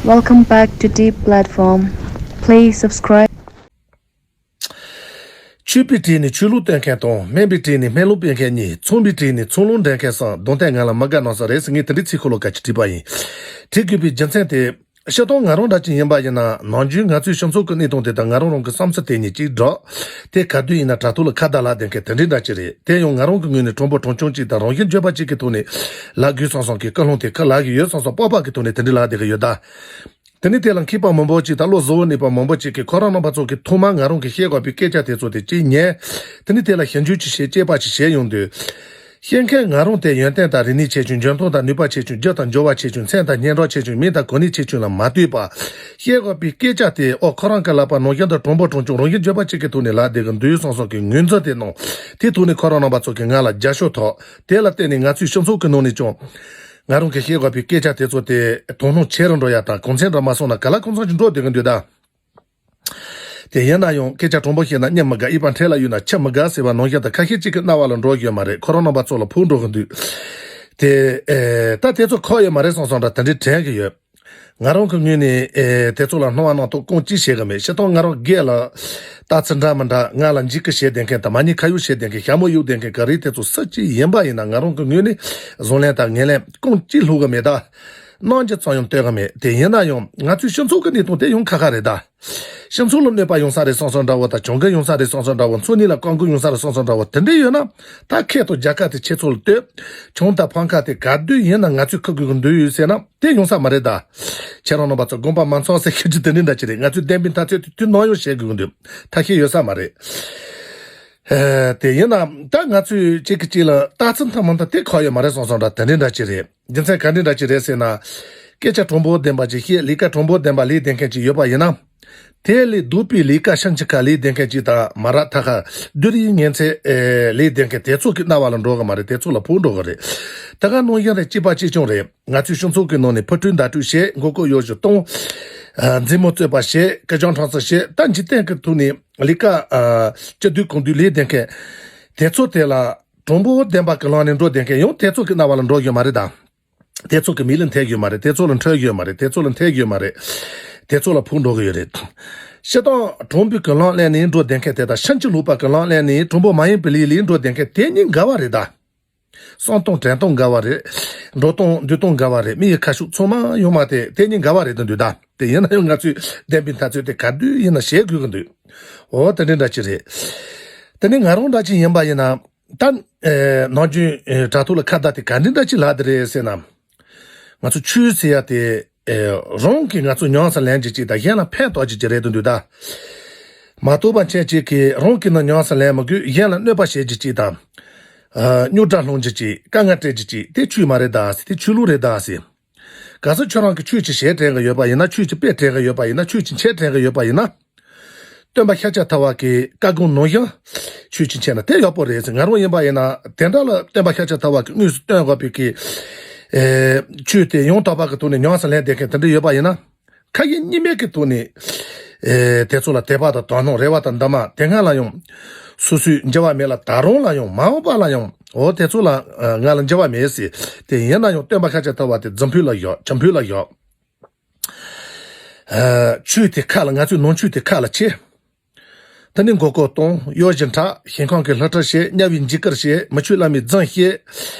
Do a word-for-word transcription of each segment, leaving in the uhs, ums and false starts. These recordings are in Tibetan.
Welcome back to Deep Platform. Please subscribe. ཆོས་པའི་གྲས་ནས་ཆོས་ལུགས་སྟོན་མཁན་དང་། སྨན་པའི་གྲས་ནས་སྨན་ལུགས་སྤེལ་མཁན་གཉིས། ཚོང་པའི་གྲས་ནས་ཚོང་ལུགས་འགྲན་མཁན་སོགས་གདོང་གཏད་ང་ལ་མི་དགའ་གནང་ས་རེད་ཟེར། ངས་དེ་འདྲའི་ཚིག་ཁོ་ལོ་ཀ་ཅིག་བྲིས་པ་ཡིན། བྲིས་དགོས་པའི་རྒྱུ་མཚན་དེ། སྤྱིར་བཏང་ང་རང་འདྲ་ཅིག་ཡིན་པ་ཡིན་ན། ནམ་རྒྱུན་ང་ཚོའི་སྤྱི་ཚོགས་ཀྱི་གནས་སྟངས་དེ་དང་ང་རང་རང་གི་བསམ་ཚུལ་དེ་གཉིས་གཅིག་འདྲ། དེ་ག་དུས་ཡིན་ན་དྲ་ཐོག་ལ་ཁ་བརྡ་ལབ་བསྡད་མཁན་དེ་འདྲའི་འདྲ་ཅིག་རེད། དེ་ཡང་ང་རང་གི་ངོས་ནས་དྲང་པོ་དྲང་རྐྱང་ཅིག་དང་རང་བཞིན་བརྗོད་པ་ཅིག་གི་ཐོག་ནས་ལབ་དགོས་བསམ་བསམ་གི་ཀུན་སློང་དེ་ཁ་ལབ་གི་ཡོད་བསམ་བསམ། སྤོབས་པ་གི་ཐོག་ནས་དེ་འདྲའི་ལབ་བསྡད་གི་ཡོད་ད། དེ་ནས་དེ་ལ་མཁས་པ་མང་པོ་ཅིག་དང་བློ་གཟུ་བོར་གནས་པ་མང་པོ་ཅིག་གིས་ཁོ་རང་རྣམ་པ་ཚོ་གིས་ཐོག་མར་ང་རང་གིས་བཤད་དགོས་པའི་སྐད་ཆ་དེ་ཚོ་དེ་གཅིག་ཉན། དེ་ནས་དེ་ལ་ཞིབ་འཇུག་ཅིག་བྱེད། དཔྱད་པ་ཅིག་བྱེད་ཡོང་དུས། བཤད་མཁན་ང་རང་དེ་ཡོན་ཏན་དང་རིག་གནས་ཆེ་ཆུང་། འཇོན་ཐང་དང་ནུས་པ་ཆེ་ཆུང་། རྒྱུ་དང་འབྱོར་བ་ཆེ་ཆུང་། མཚན་དང་སྙན་གྲགས་ཆེ་ཆུང་། མིང་དང་གོ་གནས་ཆེ་ཆུང་ལ་མ་ལྟོས་པར། བཤད་དགོས་པའི་སྐད་ཆ་དེ། ཨོ། ཁོ་རང་གིས་ལབ་པ་ནང་བཞིན་དང་དྲང་པོ་དྲང་རྐྱང་རང་བཞིན་བརྗོད་པ་ཅིག་གི་ཐོག་ནས་ལབ་བསྡད་གི་འདུག་བསམ་བསམ་གི་ངོས་འཛིན་དེ་གནང་། དེའི་ཐོག་ནས་ཁོ་རང་རྣམ་པ་ཚོ་གིས་ང་ལ་རྒྱབ་སྐྱོར་ཐོབ། དེ་ལ་བརྟེན་ནས་ང་ཚོའི་སྤྱི་ཚོགས་ཀྱི་ནང་ནས་ཀྱང་། ང་རང་གིས་བཤད་དགོས་པའི་སྐད་ཆ་དེ་ཚོ་དེ་དོ་སྣང་ཆེ་རུ་འགྲོ་ཡ་དང་། གོང་ཚད་འདྲ་མ་སོང་ན་ག་ལ་གང་འཚམ་ཅིག་འགྲོ་བསྡད་གི་འདུག་ད། དེ་ཡིན་ན་ཡང་སྐད་ཆ་དྲང་པོ་བཤད་ན་སྙིང་མི་དགའ། གཡས་པ་འཕྲེད་ལ་གཡུག་ན་ཆུ་མི་དགའ་ཟེར་བ་ནང་བཞིན་དུ་ཁ་ཤས་ཅིག་གི་རྣ་བ་ལ་འགྲོ་གི་ཡོད་མ་རེད། ཁོ་རང་རྣམ་པ་ཚོ་ལ་ཕོག་འགྲོ་གི་འདུག་དེ། ཨེ། ད་དེ་ཚོ་ཁག་ཡོད་མ་རེད་བསམ་བསམ་འདྲ་དེ་འདྲའི་དྲན་གི་ཡོད། ང་རང་གི་ངོས་ནས། ཨེ། དེ་ཚོ་ལ་སྣང་བ་སྣང་སྟངས་རྐང་གཅིག་བཤད་གི་མེད། སྤྱིར་བཏང་ང་རང་སྒེར་ལ་ལྟ་ཚུལ་འདྲ་མི་འདྲ། ང་ལ་འཇིགས་སྐུལ་བྱེད་བསྡད་མཁན་དང་། མ་ཉེས་ཁ་གཡོགས་བྱེད་བསྡད་མཁན། ཞྭ་མོ་གཡུག་བསྡད་མཁན་ག་རེ་དེ་ཚོ་སུ་གཅིག་ཡིན་པ་ཡིན་ན། ང་རང་གི་ངོས་ནས་བཟང་ལན་དང་ངན་ལན་རྐང་གཅིག་སློག་གི་མེད་ད། གནང་རྒྱུ་ཙམ་ཡང་སྟེར་གི་མེད། དེ་ཡིན་ན་ཡང་ང་ཚོའི་སྤྱི་ཚོགས་ཀྱི་གནས་སྟངས་དེ་ཡང་ཁག་ཁག་རེད་ད། སྤྱི་ཚོགས་ལ་གནོད་པ་ཡོང་ས་རེད་བསམ་བསམ་འདྲ་བོ་དང་། གྱོང་གུན་ཡོང་ས་རེད་བསམ་བསམ་འདྲ་བོ། འཚོ་གནས་ལ་བཀག་འགོག་ཡོང་ས་རེད་བསམ་བསམ་འདྲ་བོ་དེ་འདྲ་ཡོད་ན། ད་ཁྱེད་ཚོ་རྒྱལ་ཁབ་དེ་ཁྱེད་ཚོ་ལ་གཏོད། གྱོང་དང་ཕམ་ཁ་དེ་ག་དུས་ཡིན་ན་ང་ཚོས་འཁུར་དགོས་ཀྱི་འདུག་ཟེར་ན། དེ་ཡོང་ས་མ་རེད་ད། ཁྱེད་རང་རྣམ་པ་ཚོ་དགོངས་པ་མ་ཚོམ་ཟེར་མཁན་ཅིག་དེ་འདྲ་འདྲ་ཅིག་རེད། ང་ཚོས་བདེན་པའི་འཐབ་རྩོད་དེ་དུས་ནམ་ཡང་བྱེད་དགོས་ཀྱི་འདུག་ཐབས་ཤེས་ཡོད་ས་མ་རེད། ཨེ། དེ་ཡིན་ན་ད་ང་ཚོས་གཅིག་གིས་གཅིག་ལ་ལྟ་ཚུལ་འདྲ་མི་འདྲ་དེ་ཁག་ཡོད་མ་རེད་བསམ་བསམ་འདྲ་དེ་འདྲ་འདྲ་ཅིག་རེད། རྒྱུ་མཚན་ག་འདྲ་འདྲ་ཅིག་རེད་ཟེར་ན། སྐད་ཆ་དྲང་པོ་བདེན་པ་ཅིག་བཤད། ལས་ཀ་དྲང་པོ་བདེན་པ་ལས་བསྡད་མཁན་ཅིག་ཡོད་པ་ཡིན་ན། དེ་ལས་སྡུག་པའི་ལས་ཀ་ཕྱིན་ཅི་ཁ་ལས་བསྡད་མཁན་ཅིག་དང་། མ་ར་ཐ་ཁ་སྡུག་རུས་ངན་ཚད་ལས་བསྡད་མཁན་དེ་ཚོ་གི་རྣ་བ་ལ་འགྲོ་གི་མ་རེད། དེ་ཚོ་ལ་ཕོག་འགྲོ་གི་རེད། དེ་ག་ནང་བཞིན་རེད། གཅིག་པ་གཅིག་རྐྱང་རེད། ང་ཚོའི་སྤྱི་ཚོགས་ཀྱི་ནང་ནས་ཕུ་དཀྲུག་མདའ་དཀྲུག་བྱེད། མགོ་སྐོར་གཡོ་ཞུ་གཏོང་། ཨ། མཛེས་མོ་རྩོད་པ་བྱེད། སྐུ་སྦྱོང་ཁྲང་ཙི་བྱེད། ད་འཇིག་རྟེན་གྱི་ཐོག་ནས་ལས་ཀ། ཨ། ཅི་འདོད་གང་འདོད་ལས་བསྡད་མཁན་དེ་ཚོ་དེ་ལ། དྲང་པོ་བདེན་པ་གི་ལམ་ནས་འགྲོ་བསྡད་མཁན་ཡང་དེ་ཚོ་གི་རྣ་བ་ལ་འགྲོ་ཡོད་མ་རེད་ད། དེ་ཚོ་གི་མིག་ལ་འཐད་ཡོད་མ་རེད། དེ་ཚོ་ལ་འཕྲོད་ཡོད་མ་རེད། དེ་ཚོ་ལ་འཐད་ཡོད་མ་རེད། དེ་ཚོ་ལ་ཕོག་འགྲོ་གི་ཡོད་རེད། སྤྱིར་བཏང་དྲང་པོའི་གི་ལམ་ལ་ནས་འགྲོ་བསྡད་མཁན་དེ་དང་། ཕྱིན་ཅི་ལོག་པ་གི་ལམ་ལ་ནས་དྲང་པོ་མ་ཡིན་པའི་ལས་ལས་འགྲོ་བསྡད་མཁན་དེ་གཉིས་འགལ་བ་རེད་ད། བསམ་སྟངས་དྲན་སྟངས་འགལ་བ་རེད། འགྲོ་སྟངས་འདུག་སྟངས་འགལ་བ་རེད། མི་ཡི་ཁ་ཕྱོགས་ཚང་མ་ཡོང་མ་དེ་དེ་གཉིས་འགལ་བ་རེད་དུ་འདུག་ད། དེ་ཡིན་ན་ཡང་ང་ཚོས་བདེན་པའི་འཐབ་རྩོད་དེ་ག་དུས་ཡིན་ན་བྱེད་དགོས་ཀྱི་འདུག་འོ་དེ་འདྲ་འདྲ་ཅིག་རེད། དེ་ནས་ང་རང་འདྲ་ཅིག་ཡིན་པ་ཡིན་ན། ད། ཨེ། ནམ་རྒྱུན། ཨེ། དྲ་ཐོག་ལ་ཁ་བརྡ་དེ་ག་འདྲ་འདྲ་ཅིག་ལབ་དེ་རེད་ཟེར་ན། ང་ཚོ་ཆོས་ཟེར་ཡ་དེ། ཨེ། རང་གིས་ང་ཚོ་ཉམས་སུ་ལེན་རྒྱུ་ཅིག་དང་། གཞན་ལ་ཕན་ཐོགས་རྒྱུ་ཅིག་རེད་དུ་འདུག་ད། མ་རྟོགས་པ་ཅན་ཅིག་གིས་རང་གིས་ནི་ཉམས་སུ་ལེན་མི་དགོས། གཞན་ལ་གནོད་པ་བྱེད་རྒྱུ་ཅིག་དང་། ཨ། རྙོག་དྲ་སློང་རྒྱུ་ཅིག་དཀའ་ངལ་སྤྲད་རྒྱུ་ཅིག་དེ་ཆོས་མ་རེད་ད་ཟེར། དེ་ཆོས་ལུགས་རེད་ད་ཟེར། གལ་སྲིད་ཁྱོད་རང་གིས་ཆོས་ཅིག་བྱེད་དྲན་གི་ཡོད་པ་ཡིན་ན། ཆོས་ཅིག་སྤེལ་དྲན་གི་ཡོད་པ་ཡིན་ན། ཆོས་ཅིག་འཆད་དྲན་གི་ཡོད་པ་ཡིན་ན། སྟོན་པ་ཤཱཀྱ་ཐུབ་པ་གི་བཀའ་དགོངས་ནང་བཞིན་ཆོས་ཅིག་འཆད་ན་དེ་ཡག་པོ་རེད་ཟེར། ང་རང་ཡིན་པ་ཡིན་ན། དེ་འདྲ་ལ་སྟོན་པ་ཤཱཀྱ་ཐུབ་པ་གིས་དངོས་སུ་སྟོན་དགོས་པའི་གི། ཨེ། ཆོས་དེ་ཡང་དག་པ་གི་ཐོག་ནས་ཉམས་སུ་ལེན་བསྡད་མཁན་དེ་འདྲ་ཡོད་པ་ཡིན་ན། ཁ་ཡེངས་གཉིས་མེད་ཀྱི་ཐོག་ནས། ཨེ། དེ་ཚོ་ལ་དད་པ་དང་དོ་སྣང་། རེ་བ་དང་འདུན་མ། དེ་སྔ་ལ་ཡང་སོ་སོའི་འགྱུར་བ་མེད་ལ། ད་རུང་ལ་ཡང་། མ་འོངས་པ་ལ་ཡང་། འོ་དེ་ཚོ་ལ། ཨ། ང་ལ་འགྱུར་བ་མེད་ཟེར། དེ་ཡིན་ན་ཡང་སྟོན་པ་ཤཱཀྱ་ཐུབ་པ་དེ་རྫུ་འཕྲུལ་ལ་བཞག། བྱ་འཕུར་ལ་བཞག། ཨ། ཆོས་དེ་ཁ་ལ། ང་ཚོའི་ནང་ཆོས་དེ་ཁ་ལ་ཆེ། དེ་ནས་མགོ་སྐོར་གཏོང་། གཡོ་ཞུ་འཁྲབ། ཞིང་ཁམས་ཀྱི་སློབ་ཁྲིད་བྱེད། དམྱལ་བའི་འཇིགས་སྐུལ་བྱེད། མི་ཆོས་བླ་མའི་རྫུན་བཤད།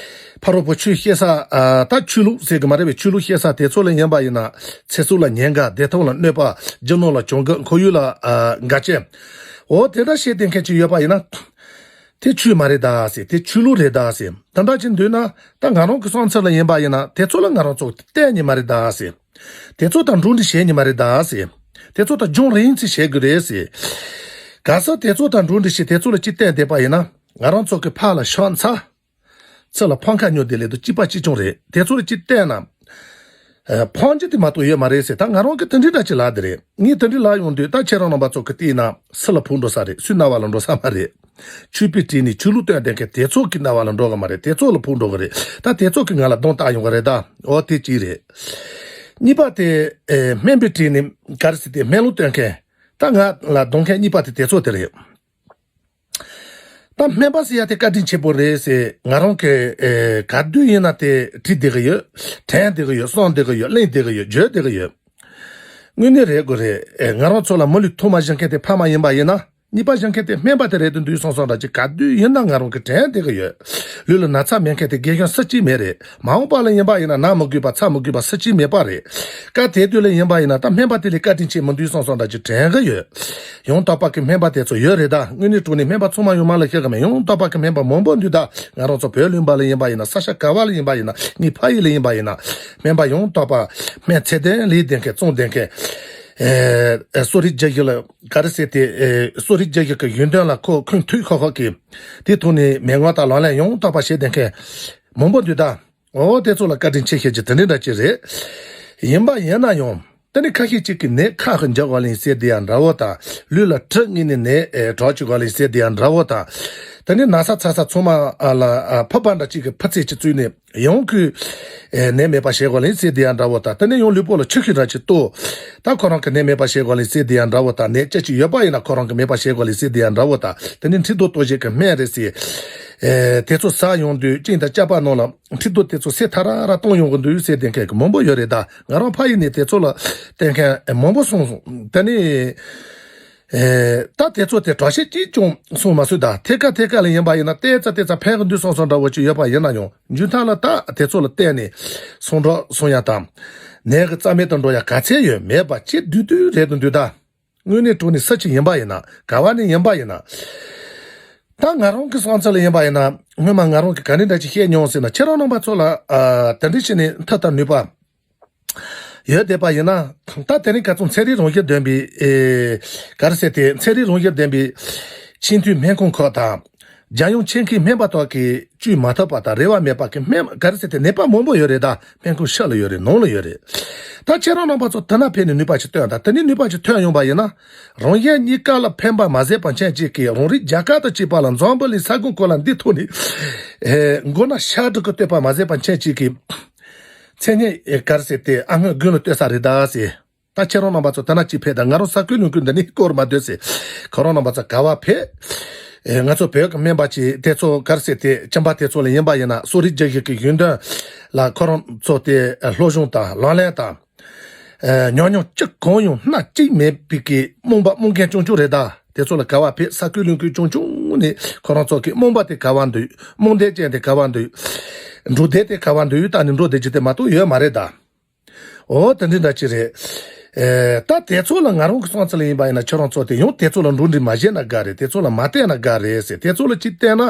ཕ་རོལ་པོ་ཆོས་བཤད་ས། ཨ། ད་ཆོས་ལུགས་ཟེར་གི་མ་རེད་པས། ཆོས་ལུགས་བཤད་ས་དེ་ཚོ་ལ་ཡིན་པ་ཡིན་ན། ཚེ་སྲོག་ལ་ཉེན་ཁ། བདེ་ཐང་ལ་གནོད་པ། རྒྱུ་ནོར་ལ་གྱོང་གུན། ཁོར་ཡུག་ལ། ཨ། འགལ་རྐྱེན། འོ་དེ་འདྲ་བཤད་བསྡད་མཁན་ཅིག་ཡོད་པ་ཡིན་ན། དེ་ཆོས་མ་རེད་ད་ཟེར། དེ་ཆོས་ལུགས་རེད་ད་ཟེར། དེ་འདྲ་ཅིག་འདུག་ན། ད་ང་རང་གི་བསམ་ཚུལ་ལ་ཡིན་པ་ཡིན་ན། དེ་ཚོ་ལ་ང་རང་ཚོ་བལྟས་ནི་མ་རེད་ད་ཟེར། དེ་ཚོ་དང་འགྲོགས་འདྲིས་བྱེད་ནི་མ་རེད་ད་ཟེར། དེ་ཚོ་དང་རྒྱང་རིང་ཙམ་བྱེད་དགོས་རེད་ཟེར། གལ་སྲིད་དེ་ཚོ་དང་འགྲོགས་འདྲིས་བྱེད། དེ་ཚོ་ལ་ཅིག་བལྟས་བསྡད་པ་ཡིན་ན། ང་རང་ཚོ་གི་ཕར་ལ་ཤོག་ཚ། ཚུར་ལ་ཕམ་ཁ་ཉོ་དེ་ལས་དུ་གཅིག་པ་གཅིག་རྐྱང་རེད། དེ་ཚོ་ལ་ཅིག་བལྟས་ན། ཨ། ཕམ་རྒྱུ་དེ་མ་གཏོགས་ཡོད་མ་རེད་ཟེར། ད་ང་རང་གིས་དེ་འདྲའི་འདྲ་ཅིག་ལབ་དེ་རེད། ངས་དེ་འདྲའི་ལབ་ཡོང་དུས། ད་ཁྱེད་རང་རྣམ་པ་ཚོ་གིས་བལྟས་ན་སུ་ལ་ཕོག་འགྲོ་ས་རེད། སུའི་རྣ་བ་ལ་འགྲོ་ས་མ་རེད། ཆོས་པའི་གྲས་ནས་ཆོས་ལུགས་སྟོན་བསྡད་མཁན་དེ་ཚོ་གི་རྣ་བ་ལ་འགྲོ་གི་མ་རེད། དེ་ཚོ་ལ་ཕོག་འགྲོ་གི་རེད། ད་དེ་ཚོ་གིས་ང་ལ་རྡུང་བཏང་ཡོང་གི་རེད་ད། འོ་དེ་གཅིག་རེད། གཉིས་པ་དེ། ཨེ། སྨན་པའི་གྲས་ནས་ག་རེ་ཟེར། དེ་སྨན་ལུགས་སྟོན་མཁན། ད་ང་ལ་རྡུང་མཁན་གཉིས་པ་དེ་དེ་ཚོ་དེ་རེད། ད་སྨན་པ་ཟེར་ཡ་དེ་བཀའ་དྲིན་ཆེན་པོ་རེད་ཟེར། ང་རང་གིས། ཨེ། ག་དུས་ཡིན་ན་དེ་དྲིས་བསྡད་གི་ཡོད། དྲན་བསྡད་གི་ཡོད། གསུང་བསྡད་གི་ཡོད། གླེང་བསྡད་གི་ཡོད། བརྗོད་བསྡད་གི་ཡོད། དངོས་གནས་རེད་དགོས་རེད། ཨེ། ང་རང་ཚོ་ལ་མི་ལུས་ཐོག་མ་བཞེས་མཁན་དེ་ཕ་མ་ཡིན་པ་ཡིན་ན། གཉིས་པ་བཞེས་མཁན་དེ་སྨན་པ་དེ་རེད་དུ་འདུག་སོང་སོང་འདྲ་ཅིག་ག་དུས་ཡིན་ན་ང་རང་གི་དྲན་བསྡད་ཀྱི་ཡོད། ལུས་ལ་ན་ཚ་མེད་མཁན་དེ་རྒན་གཞོན་སུ་གཅིག་མེད་རེད། མ་འོངས་པ་ལ་ཡིན་པ་ཡིན་ན་ན་མི་དགོས་པ་ཚ་མི་དགོས་པ་སུ་གཅིག་མེད་པ་རེད། སྐབས་དེ་དུས་ལ་ཡིན་པ་ཡིན་ན་ད་སྨན་པ་དེ་ལས་བཀའ་དྲིན་ཆེ་མི་འདུག་སོང་སོང་འདྲ་ཅིག་དྲན་གྱི་ཡོད། ཡང་དག་པ་གི་སྨན་པ་དེ་ཚོ་ཡོད་རེད་ད། དངོས་གནས་དྲང་གནས་སྨན་པ་ཚང་མ་ཡོད་མ་ལ་ཤེས་གི་མེད། ཡང་དག་པ་གི་སྨན་པ་མང་པོ་འདུག་ད་ང་རང་ཚོ་བོད་ལུང་པ་ལ་ཡིན་པ་ཡིན་ན། ས་ཆ་ག་བ་ལ་ཡིན་པ་ཡིན་ན། ངའི་ཕ་ཡུལ་ལ་ཡིན་པ་ཡིན་ན། སྨན་པ་ཡང་དག་པ་སྨན་ཚད་ལྡན་ལས་ལྡན་མཁན་བཙོང་ལྡན་མཁན། ཨེ། གསོ་རིག་བརྒྱུད་བཞི་ལ་ག་རེ་ཟེར་དེ། ཨེ། གསོ་རིག་བརྒྱུད་བཞི་གི་ཡོན་ཏན་ལ་ཁོ་ཁོང་ཐུགས་ཁོག་ཁོག་གིས་དེ་ཐོག་ནས་མི་ངོ་དང་ལག་ལེན་ཡང་དག་པ་བྱེད་ལྡན་མཁན་མང་པོ་འདུག་ད། འོ་དེ་ཚོ་ལ་བཀའ་དྲིན་ཆེ་ཞུ་རྒྱུ་དེ་འདྲ་འདྲ་ཅིག་རེད། ཡིན་པ་ཡིན་ན་ཡང་དེ་ནི་ཁ་ཤས་ཅིག་གིས་ནད་ཁག་གི་འཇུག་དགོས་ལེ་ཟེར་དེ་ཡང་འདྲ་བོ་དང་། ལུས་ལ་གྲི་ངོས་ནས་ནད་ཨེ་དྲག་བཅུག་དགོས་ལེ་ཟེར་དེ་ཡང་འདྲ་བོ་དང་། དེ་ནི་ན་ཚ་ཚ་ཚ་ཚང་མ་ཨ་ལ་ཨ་ཕོར་པ་འདྲ་ཅིག་གི་ཕོར་ཚད་ཅིག་བཙུགས་ནས་ཡང་ཁོས་ཨེ་ནད་མེད་པ་བྱེད་དགོས་ལེ་ཟེར་དེ་ཡང་འདྲ་བོ་དང་། དེ་ནི་ཡང་ལུས་པོ་ལ་ཆུ་ཤུགས་འདྲ་ཅིག་གཏོར། ད་ཁོ་རང་གི་ནད་མེད་པ་བྱེད་དགོས་ལེ་ཟེར་དེ་ཡང་འདྲ་བོ་དང་། ནད་ཅི་ཞིག་ཡོད་པ་ཡིན་ན་ཁོ་རང་གི་མེད་པ་བྱེད་དགོས་ལེ་ཟེར་དེ་ཡང་འདྲ་བོ་དང་། དེ་ནི་མཁྲིས་རྡོག་གཏོར་བྱེད་ཀྱི་སྨན་རེད་ཟེར། ཨེ་དེ་ཚོ་ཟ་ཡོང་དུས་གཅིན་དང་ལྕགས་པ་ནང་ལ་མཁྲིས་རྡོག་དེ་ཚོ་སེ་ཐར་ར་ར་གཏོང་ཡོང་གི་འདུག་ཟེར་བསྡད་མཁན་གྱི་མང་པོ་ཡོད་རེད་ད། ང་རང་ཕ་ཡུལ་ནས་དེ་ཚོ་ལ་བསྟེན་མཁན་མང་པོ་སོང་སོང་། དེ་ནས་ཨེ་ད་དེ་ཚོ་དེ་དྲག་ཤས་ཀྱིས་ཀྱང་གསུང་མ་སོང་ད། ཐད་ཀ་ཐད་ཀ་ལ་ཡིན་པ་ཡིན་ན་ཏེ་ཙ་ཏེ་ཙ་ཕན་གི་འདུག་སོང་སོང་འདྲ་བོ་ཅིག་ཡོད་པ་ཡིན་ན་ཡང་། མཇུག་མཐའ་ལ་ད་དེ་ཚོ་ལ་བརྟེན་ནས་སོང་འགྲོ་སོང་ཡ་དང་། ནད་ཀྱི་རྩ་མེད་དུ་འགྲོ་ཡ་ག་ཚད་ཡོད་མེད་པ་ཅི་བདུད་བདུད་རེད་དུ་འདུག་ད། དངོས་གནས་དྲང་གནས་སུ་ཅིག་ཡིན་པ་ཡིན་ན། ག་བ་ནས་ཡིན་པ་ཡིན་ན། ད་ང་རང་གི་སོང་ཚུལ་ལ་ཡིན་པ་ཡིན་ན། སྔོན་མ་ང་རང་གི་ག་འདྲ་འདྲ་ཅིག་བཤད་མྱོང་ཟེར་ན། ཁྱེད་རང་རྣམ་པ་ཚོ་ལ་ཨ་དེ་འདྲ་བྱས་ནས་མཐུ་དང་ནུས་པ་ཡོད་བསྡད་པ་ཡིན་ན། ད་དེ་རིང་ཁ་སང་ཚན་རིག་རང་བཞིན་ལྡན་པའི་ཨེ་ག་རེ་ཟེར་དེ། ཚན་རིག་རང་བཞིན་ལྡན་པའི་ཆེས་མཐོའི་སྨན་ཁང་ཁག་དང་། རྒྱལ་ཡོངས་ཆེད་མཁས་སྨན་པ་དག་གིས་བཅོས་མ་ཐུབ་པ་དང་རེ་བ་མེད་པ་གི་སྨན་ག་རེ་ཟེར་དེ་ནད་པ་མང་པོ་ཡོད་རེད་ད། སྨན་ཁང་ཕྱི་ལ་ཡོད་རེད། ནང་ལ་ཡོད་རེད། ད་ཁྱེད་རང་རྣམ་པ་ཚོ་དེ་ན་ཕེབས་ནས་ནུས་པ་ཅིག་ཐོན་ད། དེ་ནས་ནུས་པ་ཅིག་ཐོན་ཡོང་པ་ཡིན་ན། རང་གཞན་གཉིས་ཀ་ལ་ཕན་པ་མ་ཟད་པ་མཁྱེན་ཅིག་གིས་རང་རེ་རྒྱ་གར་དང་བཅས་པ་ལ་འཛམ་བུ་གླིང་ས་ཁོངས་སྐོར་ལ་འདི་ཐོག་ནས་ཨེ་མགོ་ན་ཤ་དྲུག་གི་བསྟོད་པ་མ་ཟད་པ་མཁྱེན་ཅིག་གིས་མཚན་སྙན་ཨེ་ག་རེ་ཟེར་དེ་ཨ་སྔོན་དགུན་ལ་བསྟོད་ས་རེད་ད་ཟེར། ད་ཁྱེད་རང་རྣམ་པ་ཚོ་དེ་ན་ཅིག་ཕེབས་དང་། ང་རང་ས་ཁུལ་ལུང་ཁུལ་འདི་ནས་སྐོར་མ་སྡོད་ཟེར། ཁོ་རང་རྣམ་པ་ཚོ་ག་བ་ཕེབས། ཨེ་ང་ཚོ་བོད་ཀྱི་སྨན་པ་ཅིག་དེ་ཚོ་ག་རེ་ཟེར་དེ་ཁྱིམ་པ་དེ་ཚོ་ལ་ཡིན་པ་ཡིན་ན། གསོ་རིག་བརྒྱུད་བཞི་གི་ཡོན་ཏན་ལ་ཁོ་རང་ཚོ་དེ་སློབ་སྦྱོང་དང་ལག་ལེན་དང་། ཨེ་ཉུང་ཉུང་གཅིག་གང་ཡང་སྣ་གཅིག་མེད་པའི་གི་རྨོངས་པ་རྨོངས་མཁན་ཆུང་ཆུང་རེད་ད། དེ་ཚོ་ལ་ག་བ་ཕེབས། ས་ཁུལ་ལུང་ཁུལ་ཆུང་ཆུང་ནས་ཁོ་རང་ཚོ་གི་རྨོངས་པ་དེ་ག་བ་འདུག་རྨོངས་དད་ཅན་དེ་ག་བ་འདུག་འབྲུ་དད་དེ་ག་བ་འདུག་ད་ནི་འབྲུ་དད་ཅིག་དེ་མ་གཏོགས་ཡོད་མ་རེད་ད། འོ་དེ་འདྲ་འདྲ་ཅིག་རེད། ཨེ་ད་དེ་ཚོ་ལ་ང་རང་གི་སོང་ཚུལ་ལ་ཡིན་པ་ཡིན་ན། ཁྱོད་རང་ཚོ་དེ་ཡང་དེ་ཚོ་ལ་འགྲོ་འདྲི་མ་བྱས་ན་དགའ་རེད། དེ་ཚོ་ལ་མ་བལྟས་ན་དགའ་རེད་ཟེར། དེ་ཚོ་ལ་ཅིག་བལྟས་ན་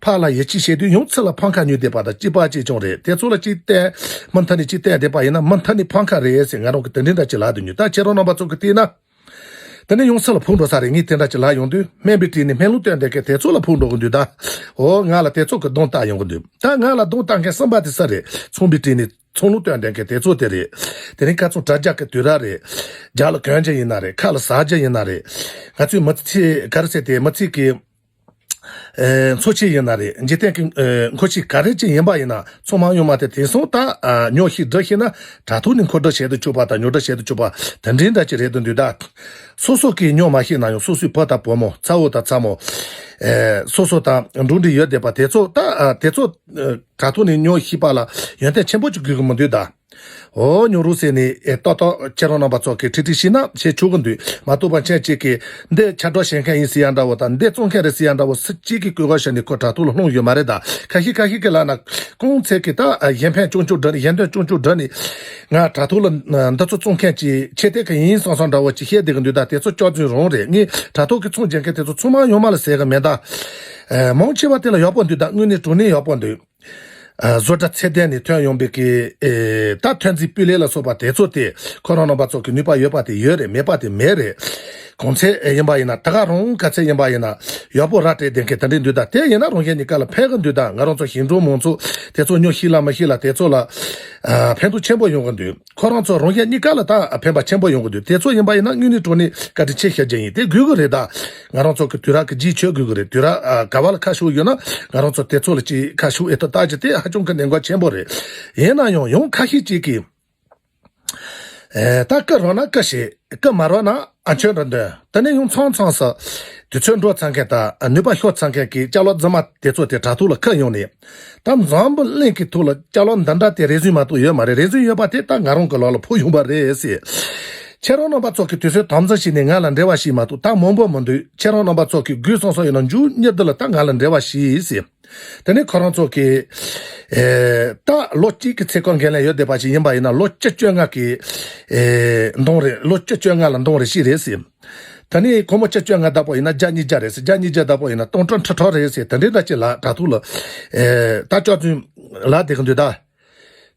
ཕར་ལ་ཡིད་ཆེས་བྱེད་དུས་ཡང་ཚུར་ལ་ཕམ་ཁ་ཉོས་བསྡད་པ་དང་གཅིག་པ་གཅིག་རྐྱང་རེད། དེ་ཚོ་ལ་ཅིག་བལྟས་མུ་མཐུད་ནས་ཅིག་བལྟས་བསྡད་པ་ཡིན་ན་མུ་མཐུད་ནས་ཕམ་ཁ་རེད་ཟེར། ང་རང་གི་དེ་འདྲ་འདྲ་ཅིག་ལབ་དུ་ཉོན། ད་ཁྱེད་རང་རྣམ་པ་ཚོ་གི་བལྟས་ན། དེ་ནས་ཡང་ཚུར་ལ་ཕུག་འགྲོ་ས་རེད། ངས་དེ་འདྲ་ཅིག་ལབ་ཡོང་དུས་སྨན་པའི་གྲས་ནས་སྨན་ལུགས་སྟོན་བསྡད་མཁན་དེ་ཚོ་ལ་ཕུག་འགྲོ་གི་འདུག་ད། འོ་ང་ལ་དེ་ཚོ་གི་གདོང་བལྟ་ཡོང་གི་འདུག་ད་ང་ལ་གདོང་བལྟ་མཁན་གསུམ་པ་དེ་སུ་རེད། ཚོང་པའི་གྲས་ནས་ཚོང་ལུགས་སྟོན་བསྡད་མཁན་དེ་ཚོ་དེ་རེད། དེ་རིང་ཁ་སང་དྲ་རྒྱ་གི་དུས་རབས་རེད། རྒྱབ་ལ་གྱོན་རྒྱུ་ཡིན་ན་རེད། ཁ་ལ་ཟ་རྒྱུ་ཡིན་ན་རེད། ང་ཚོའི་མི་ཚེ་ག་རེ་ཟེར་དེ། མི་ཚེ་གི་ཨེ་འཚོ་ཆས་ཡིན་ན་རེད། འཇིག་རྟེན་གྱི་ཨེ་མཁོ་ཆས་ག་རེ་ཅིག་ཡིན་པ་ཡིན་ན་ཚང་མ་ཡོང་མ་དེ་དེང་སང་ད་ཨ་ཉོ་ཤེས་འདྲ་ཤེས་ན་དྲ་ཐོག་ནས་མཁོ་སྤྲོད་བྱེད་དུ་ཆུག་པ་དང་ཉོ་སྒྲུབ་བྱེད་དུ་ཆུག་པ་དེ་འདྲའི་འདྲ་ཅིག་རེད་དུ་འདུག་ད། སོ་སོ་གིས་ཉོ་མ་ཤེས་ན་ཡང་སོ་སོའི་བུ་དང་བུ་མོ་ཚ་བོ་དང་ཚ་མོ་ཨེ་སོ་སོ་དང་འགྲོགས་འདྲིས་ཡོད་བསྡད་པ་དེ་ཚོ་ད་ཨ་དེ་ཚོ་ཨ་དྲ་ཐོག་ནས་ཉོ་ཤེས་པ་ལ་ཡོན་ཏན་ཆེན་པོ་ཅིག་དགོས་ཀྱི་མི་འདུག་ད། འོ་ཉོ་རོགས་ཟེར་ནས་ཨེ་ཏོག་ཏོག་ཁྱེད་རང་རྣམ་པ་ཚོ་གིས་ཁྲིད་ཁྲིད་ཤེས་ན་བྱེད་ཆོག་གི་འདུག་མ་གཏོགས་པ་མཁན་གཅིག་གིས་འདི་ཆ་འགྲོ་བྱེད་མཁན་ཡིན་ཟེར་ཡ་འདྲ་བོ་དང་། འདི་བཙོང་མཁན་རེད་ཟེར་ཡ་འདྲ་བོ་སུ་གཅིག་གིས་གོ་སྐབས་བྱས་ནས་ཁོ་དྲ་ཐོག་ལ་ལྷུང་ཡོད་མ་རེད་ད། ཁ་ཤས་ཁ་ཤས་ཀྱིས་ལབ་ན་གང་ཚད་ཀྱིས་ད་གཞན་ཕན་ཅུང་ཅུང་བསྒྲུབས་ནས། གཞན་དོན་ཅུང་ཅུང་བསྒྲུབས་ནས་ང་དྲ་ཐོག་ལ་འདི་ཚོ་བཙོང་མཁན་གྱི་ཆེད་དེ་གི་ཡིན་བསམ་བསམ་འདྲ་བོ་ཅིག་བཤད་བསྡད་ཀྱི་འདུག་ད། དེ་ཚོ་སྐྱག་རྫུན་རང་རེད། ངས་དྲ་ཐོག་གི་ཚོང་རྒྱག་མཁན་དེ་ཚོ་ཚང་མ་ཡོང་མ་ལ་ཟེར་གི་མེད་ད། མང་ཆེ་བ་དེ་ལ་ཡག་པོ་འདུག་ད་དངོས་གནས་དྲང་གནས་ཡག་པོ་འདུག་ཨ་བཟོ་གྲྭ་ཚད་ལྡན་ནས་ཐོན་ཡོང་པའི་གི་ཨེ་ད་ཐོན་རྫས་སྤུས་ལེགས་ལ་སོགས་པ་དེ་ཚོ་དེ་ཁོ་རང་རྣམ་པ་ཚོ་གི་ནུས་པ་ཡོད་པ་དེ་ཡོད་རེད། མེད་པ་དེ་མེད་རེད། གོང་ཚད་ཨེ་ཡིན་པ་ཡིན་ན། ད་ག་རང་ག་ཚད་ཡིན་པ་ཡིན་ན་ཡག་པོ་ར་སྤྲད་བསྡད་མཁན་དེ་འདྲས་འདུག་ད། དེ་ཡིན་ན་རང་གཞན་གཉིས་ཀ་ལ་ཕན་གི་འདུག་ད་ང་རང་ཚོ་ཞིང་འབྲོག་མང་ཚོགས་དེ་ཚོ་ཉོ་ཤེས་ལ་མ་ཤེས་ལ་དེ་ཚོ་ལ་ཨ་ཕན་ཐོགས་ཆེན་པོ་ཡོང་གི་འདུག་ཁོ་རང་ཚོ་རང་གཞན་གཉིས་ཀ་ལ་ད་ཕན་པ་ཆེན་པོ་ཡོང་གི་འདུག་དེ་ཚོ་ཡིན་པ་ཡིན་ན་དངོས་གནས་དྲང་གནས་བཀའ་དྲིན་ཆེ་ཞུ་རྒྱུ་ཡིན། དེ་དགོས་གི་རེད་ད། ང་རང་ཚོ་གི་དུས་རབས་ཀྱི་རྗེས་ཆོད་དགོས་གི་རེད། དུས་རབས་ཨ་ག་བ་ལ་ཁ་ཕྱོགས་ཡོད་ན་ང་རང་ཚོ་དེ་ཚོ་ལ་ཅིག་ཁ་ཕྱོགས་ཨེ་ཐུབ་ལྟ་རྒྱུ་དེ་ཧ་ཅང་གི་གནད་འགག་ཆེན་པོ་རེད། ཡིན་ན་ཡང་ཡང་ཁ་ཤས་ཅིག་གིས་ཨེ་ད་སྐུ་རོགས་ན་སྐུ་བྱེད། སྐུ་མ་རོགས་ན་ཨ་ཆོན་ར་འདོན། དེ་ནས་ཡང་ཚང་ཚང་སུ་དུས་ཚོད་འགྲོ་ཚར་མཁན་དང་ནུས་པ་ཤོར་ཚར་མཁན་གྱི་ཅ་ལག་རྫུན་མ་དེ་ཚོ་དེ་དྲ་ཐོག་ལ་ཁུར་ཡོང་ནས། ད་འཛམ་བུ་གླིང་གི་ཐོག་ལ་ཅ་ལག་འདི་འདྲ་དེ་རེ་ཟུང་མ་གཏོགས་ཡོད་མ་རེད། རེ་ཟུང་ཡོད་པ་དེ་ད་ང་རང་གི་ལག་ལ་ཕོག་ཡོང་པ་རེད་ཟེར། ཁྱེད་རང་རྣམ་པ་ཚོ་གིས་དུས་ཚོད་དམ་འཛིན་བྱས་ནས་ང་ལ་འབྲེལ་བ་བྱས་མ་གཏོགས། ད་མང་པོ་མི་འདུག་ཁྱེད་རང་རྣམ་པ་ཚོ་གིས་དགོས་བསམ་བསམ་ཡོད་ན་མཇུག་མྱུར་དུ་ལ་ད་ང་ལ་འབྲེལ་བ་བྱས་ཟེར། དེ་ནས་ཁོ་རང་ཚོ་གིས་ཨེ། ད་ལོ་གཅིག་གི་ཚེ་སྐོར་འགན་ལེན་ཡོད་བསྡད་པ་ཞིག་ཡིན་པ་ཡིན་ན། ལོ་བཅུ་བཅོ་ལྔ་གི་ཨེ། འདང་རེད། ལོ་བཅུ་བཅོ་ལྔ་ལ་འདང་རེ་ཞིག་རེད་ཟེར། ད་ནི་སྒོར་མོ་བཅུ་བཅོ་ལྔ་བདག་པོ་ཡིན་ན་བརྒྱ་ཉིས་བརྒྱ་རེད་ཟེར། བརྒྱ་ཉིས་བརྒྱ་བདག་པོ་ཡིན་ན་སྟོང་ཕྲག་ཁྲི་ཕྲག་རེད་ཟེར། དེ་འདྲའི་འདྲ་ཅིག་ལ་དྲ་ཐོག་ལ་ཨེ། ད་ཅོག་ཙམ་ལབ་བསྡད་ཀྱི་འདུག་ད།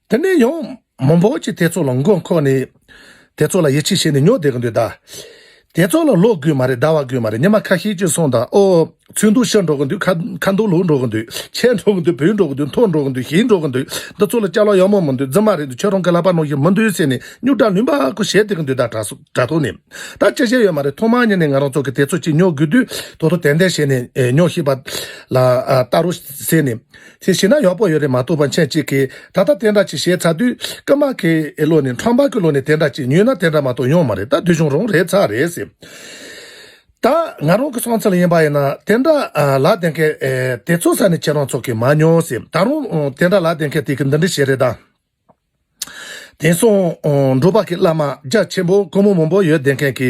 དེ་ནས་ཡང་མང་པོ་ཅིག་དེ་ཚོ་ལ་མགོ་འཁོར་ནས། དེ་ཚོ་ལ་ཡིད་ཆེས་བྱས་ནས་ཉོ་བསྡད་ཀྱི་འདུག་ད། དེ་ཚོ་ལ་ལོ་དགོས་མ་རེད། ཟླ་བ་དགོས་མ་རེད། ཉི་མ་ཁ་ཤས་ཅིག་སོང་དང་། ཨོ། ཚོན་མདོག་ཤི་འགྲོ་གི་འདུག་ཁ་ཁ་མདོག་ལོག་འགྲོ་གི་འདུག་ཆད་འགྲོ་གི་འདུག་བུད་འགྲོ་གི་འདུག་འཐོར་འགྲོ་གི་འདུག་ཞིག་འགྲོ་གི་འདུག་འདི་ཚོ་ལ་ཅ་ལག་ཡག་མོ་མི་འདུག་རྫུན་མ་རེད་འདུག་ཁྱོད་རང་གི་ལག་པ་ནང་བཞིན་མི་འདུག་ཟེར་ནས་རྙོག་དྲ་ལུང་པ་ཁོ་བྱས་བསྡད་ཀྱི་འདུག་ད་དྲ་སོ་དྲ་ཐོག་ནས། ད་ཅི་བྱེད་ཡོད་མ་རེད། ཐོག་མ་ཉིད་ནས་ང་རང་ཚོ་གི་དེ་ཚོ་ཅིག་ཉོ་དགོས་དུས་ད་དུང་དེ་འདྲ་བྱས་ནས་ཨེ། ཉོ་ཤེས་པ་ལ་ཨ། ལྟ་རོགས་ཟེར་ནས། དེ་བྱས་ན་ཡག་པོ་ཡོད་རེད་མ་གཏོགས་པ། མཆན་གཅིག་གིས་ད་ལྟ་དེ་འདྲ་ཅིག་བྱས་ཚར་དུས་རྐུན་མ་གི་བློ་ནས། ཁྲམ་པ་གི་བློ་ནས་དེ་འདྲ་ཅིག་ཉོས་ན་དེ་འདྲ་མ་གཏོགས་ཡོང་མ་རེད། ད་དུས་གཞུང་རང་རེད་ཚར་རེད་ཟེར། ད་ང་རང་གི་བསམ་ཚུལ་ཡིན་པ་ཡིན་ན། དེ་འདྲ་ཨ། ལབ་བསྡད་མཁན་ཨེ། དེ་ཚོ་ས་ནས་ཁྱེད་རང་ཚོ་གིས་མ་ཉོ་ཟེར། ད་རུང་ཨ། དེ་འདྲ་ལབ་བསྡད་མཁན་དེ་གིས་འདི་འདྲ་བྱས་རེད་ད། དེང་སང་ཨ། འབྲུག་པ་གི་བླ་མ་རྒྱ་ཆེན་པོ་སྒོར་མོ་མང་པོ་ཡོད་བསྡད་མཁན་གྱི་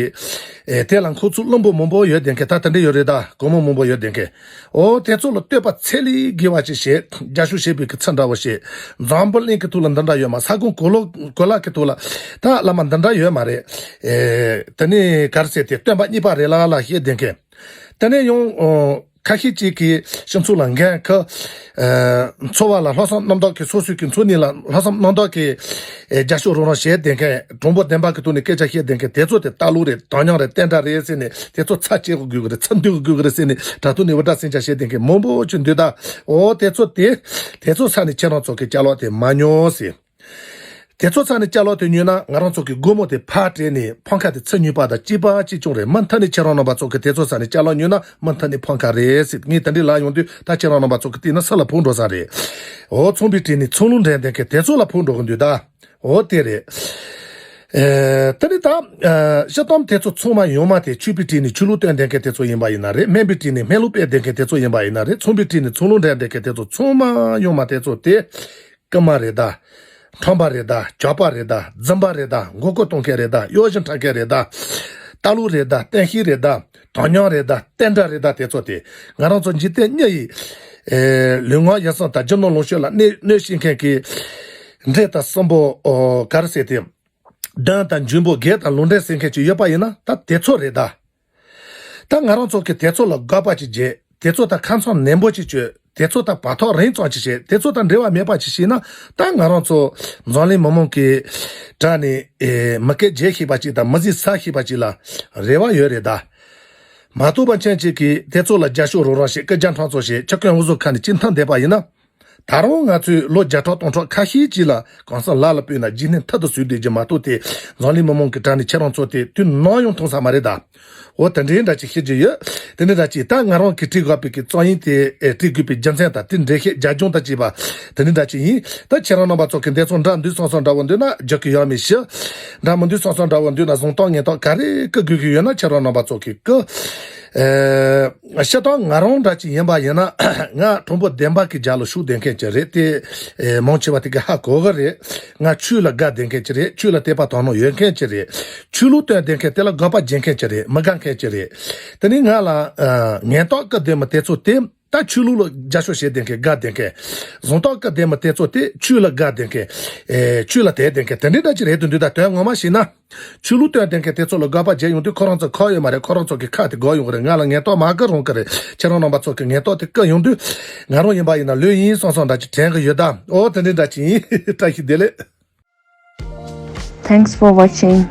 ཨེ། དེ་ལ་མཁོ་ཚུལ་བླུན་པོ་མང་པོ་ཡོད་བསྡད་མཁན་ད་དེ་འདྲ་ཡོད་རེད་ད། སྒོར་མོ་མང་པོ་ཡོད་བསྡད་མཁན། ཨོ། དེ་ཚོ་ལ་བསྟོད་པ་ཚད་ལས་བརྒལ་བ་ཅིག་བྱས། རྒྱབ་སྐྱོར་བྱས་པའི་གི་ཚུལ་འདྲ་བོ་བྱས། འཛམ་བུ་གླིང་གི་ཐོག་ལ་འདི་འདྲ་ཡོད་མ། ས་ཁོངས་གོ་ལོ་གོ་ལ་གི་ཐོག་ལ་ད་བླ་མ་འདི་འདྲ་ཡོད་མ་རེད། ཨེ། དེ་ནས་ག་རེ་ཟེར་ཏེ། སྟོན་པ་གཉིས་པ་རེད་ལ་ལ་བཤད་བསྡད་མཁན། དེ་ནས་ཡང་ཨོ། ཁ་ཤས་ཅིག་གིས་སྤྱི་ཚོགས་ལ་འགན་ཁུར། ཨེ། འཚོ་བ་ལ་ལྷག་བསམ་རྣམ་དག་གིས། སོ་སོའི་གི་འཚོ་གནས་ལ་ལྷག་བསམ་རྣམ་དག་གིས་ཨེ། རྒྱབ་སྐྱོར་རོགས་རམ་བྱས་བསྡད་མཁན། དྲང་པོ་བདེན་པ་གི་ཐོག་ནས་སྐད་ཆ་བཤད་བསྡད་མཁན་དེ་ཚོ་དེ་རྟ་ལོག་རེད། དོན་སྙིང་རེད། བསྟན་དགྲ་རེད་ཟེར་ནས། དེ་ཚོ་ཚར་བཅད་དགོས་ཀྱི་རེད། ཚུར་འདུལ་དགོས་ཀྱི་རེད་ཟེར་ནས་དྲ་ཐོག་ནས་འུར་སྒྲ་ཟིང་ཆ་བྱེད་བསྡད་མཁན་མང་པོ་ཅིག་འདུག་ད། ཨོ། དེ་ཚོ་དེ། དེ་ཚོ་ས་ནས་ཁྱེད་རང་ཚོ་གི་ཅ་ལག་དེ་མ་ཉོ་ཟེར། དེ་ཚོ་ས་ནས་ཅ་ལག་དེ་ཉོས་ན་ང་རང་ཚོ་གི་སྒོར་མོ་དེ་ཕར་སྤྲད་ནས་ཕམ་ཁ་དེ་ཚུར་ཉོས་པ་དང་གཅིག་པ་གཅིག་རྐྱང་རེད། མུ་མཐུད་ནས་ཁྱེད་རང་རྣམ་པ་ཚོ་གི་དེ་ཚོ་ས་ནས་ཅ་ལག་ཉོས་ན་མུ་མཐུད་ནས་ཕམ་ཁ་རེད་ཟེར། ངས་དེ་འདྲའི་ལབ་ཡོང་དུས་ད་ཁྱེད་རང་རྣམ་པ་ཚོ་གི་བལྟས་ན་སུ་ལ་ཕོག་འགྲོ་ས་རེད། ཨོ། ཚོང་པའི་གྲས་ནས་ཚོང་ལུགས་འགྲན་བསྡད་མཁན་དེ་ཚོ་ལ་ཕོག་འགྲོ་གི་འདུག་ད། འོ་དེ་རེད། ཨེ། དེ་ནི་ད་ཨ། སྤྱིར་བཏང་དེ་ཚོ་ཚང་མ་ཡོང་མ་དེ། ཆོས་པའི་གྲས་ནས་ཆོས་ལུགས་སྟོན་བསྡད་མཁན་དེ་ཚོ་ཡིན་པ་ཡིན་ན་རེད། སྨན་པའི་གྲས་ནས་སྨན་ལུགས་སྤེལ་བསྡད་མཁན་དེ་ཚོ་ཡིན་པ་ཡིན་ན་རེད། ཚོང་པའི་གྲས་ནས་ཚོང་ལུགས་འགྲན་བསྡད་མཁན་དེ་ཚོ་ཚང་མ་ཡོང་མ་དེ་ཚོ་དེ། རྐུན་མ་རེད་ད། ཁྲམ་པ་རེད་ད། ཇག་པ་རེད་ད། རྫུན་པ་རེད་ད། མགོ་སྐོར་གཏོང་མཁན་རེད་ད། གཡོ་སྒྱུ་འཁྲབ་མཁན་རེད་ད། རྟ་ལོག་རེད་ད། བསྟན་བཤིག་རེད་ད། དོན་སྙིང་རེད་ད། བསྟན་དགྲ་རེད་ད། དེ་ཚོ་དེ་ང་རང་ཚོ་འཇིག་རྟེན་གཉིས་ཡི། ཨེ། ལུས་ངག་ཡིད་གསུམ་དང་རྒྱུ་ནོར་ལོངས་སྤྱོད་ལ་གནོད་གནོད་བྱེད་མཁན་གྱི་འདྲེ་དང་སྲིན་པོ། ཨོ། ག་རེ་ཟེར་དེ། གདོན་དང་འཇུན་པོ་བགེགས་དང་ལུང་འདྲེན་ཟེར་མཁན་ཅིག་ཡོད་པ་ཡིན་ན་ད་དེ་ཚོ་རེད་ད། ད་ང་རང་ཚོ་གིས་དེ་ཚོ་ལ་དགག་པ་ཅིག་བྱེད། དེ་ཚོ་དང་ཁ་འཚང་ནན་པོ་ཅིག་བྱེད། དེ་ཚོ་དང་བར་ཐག་རིང་ཙམ་ཅིག་བྱེད། དེ་ཚོ་དང་འབྲེལ་བ་མེད་པ་ཅིག་བྱས་ན། ད་ང་རང་ཚོ་འཛམ་གླིང་མི་མང་གི་གྲས་ནས། ཨེ། མི་སྐད་རྒྱག་ཤེས་པ་ཅིག་དང་མི་ཟེར་ཟ་ཤེས་པ་ཅིག་ལ་རེ་བ་ཡོད་རེད་ད། མ་གཏོགས་པ་མཆན་གཅིག་གིས་དེ་ཚོ་ལ་རྒྱབ་སྐྱོར་རོགས་རམ་བྱེད། སྐུ་རྒྱབ་འཕྲང་ཚོ་བྱེད། ཆུ་རྐྱལ་འུ་ཚོ་ཁ་ནས་ཅིག་འཐེན་བསྡད་པ་ཡིན་ན། ད་རུང་ང་ཚོས་ལོ་བརྒྱ་ཕྲག་སྟོང་ཕྲག་ཁ་ཤས་ཅིག་ལ་གང་ཟག་ལ་ལ་སྤོས་ན་འཇིགས་སྣང་མཐའ་དུ་བཟོས་བསྡད་རྒྱུ་མ་གཏོགས་དེ། འཛམ་གླིང་མི་མང་གི་གྲས་ནས་ཁྱེད་རང་ཚོ་དེ་དུས་ནམ་ཡང་མཐོང་ས་མ་རེད་ད། འོ། དེ་འདྲའི་འདྲ་ཅིག་བཤད་རྒྱུ་ཡོད། དེ་འདྲའི་འདྲ་ཅིག་ད་ང་རང་གིས་བྲིས་དགོས་པའི་གི་རྩོམ་ཡིག་དེ། ཨེ། བྲིས་དགོས་པའི་རྒྱུ་མཚན་དང་དེ་འགྲེལ་བཤད་རྒྱབ་ལྗོངས་དང་བཅས་པ་དེ་འདྲའི་འདྲ་ཅིག་ཡིན། ད་ཁྱེད་རང་རྣམ་པ་ཚོ་གིས་འདི་ཚོ་འདྲ་འདུག་བསམ་བསམ་འདྲ་བོ་འདུག་ན་རྒྱག་གི་ཡོད་མེད་ཤི། འདྲ་མི་འདུག་བསམ་བསམ་འདྲ་བོ་འདུག་ན། གཟེངས་རྟགས་ངན་རྟགས་ག་རེ་བསྐུར་དགོས་ཀྱི་ཡོད་ན་ཁྱེད་རང་རྣམ་པ་ཚོ་གིས་བསྐུར། ཨེ། སྤྱིར་བཏང་ང་རང་འདྲ་ཅིག་ཡིན་པ་ཡིན་ན། ང་དྲང་པོ་བདེན་པ་གི་རྒྱབ་ལ་ཞུགས་བསྡད་མཁན་ཅིག་རེད་དེ། ཨེ། མང་ཆེ་བ་དེ་གིས་ཧ་གོ་གི་རེད། ང་ཆོས་ལ་དགའ་བསྡད་མཁན་ཅིག་རེད། ཆོས་ལ་དད་པ་དག་སྣང་ཡོད་མཁན་ཅིག་རེད། ཆོས་ལུགས་སྟོན་བསྡད་མཁན་དེ་ལ་དགག་པ་བྱེད་མཁན་ཅིག་རེད། མི་དགའ་མཁན་ཅིག་རེད། དེ་ནས་ང་ལ། ཨ། ངན་རྟགས་བསྐུར་བསྡད་མི་དེ་ཚོ་དེ། ད་ཆོས་ལུགས་ལ་རྒྱབ་སྐྱོར་བྱེད་བསྡད་མཁན། དགའ་བསྡད་མཁན། གཟེངས་རྟགས་བསྐུར་བསྡད་མི་དེ་ཚོ་དེ་ཆོས་ལ་དགའ་བསྡད་མཁན། ཨེ། ཆོས་ལ་དད་བསྡད་མཁན་དེ་འདྲའི་འདྲ་ཅིག་རེད་དུ་འདུག་ད་དོན་ངོ་མ་བྱས་ན། ཆོས་ལུགས་སྟོན་བསྡད་མཁན་དེ་ཚོ་ལ་དགག་པ་བྱེད་ཡོང་དུས་ཁོ་རང་ཚོ་ཁག་ཡོད་མ་རེད། ཁོ་རང་ཚོ་གི་ཁ་དེ་བསྒོར་ཡོང་གི་རེད། ང་ལ་ངན་རྟགས་མ་བསྐུར་རུང་གི་རེད། ཁྱེད་རང་རྣམ་པ་ཚོ་གིས་ངན་རྟགས་དེ་བསྐུར་ཡོང་དུས། ང་རང་ཡིན་པ་ཡིན་ན་ལོས་ཡིན་བསམ་བསམ་འདྲ་ཅིག་དྲན་གི་ཡོད་ད། འོ། དེ་འདྲའི་འདྲ་ཅིག་ཡིན། བཀྲ་ཤིས་བདེ་ལེགས། Thanks for watching.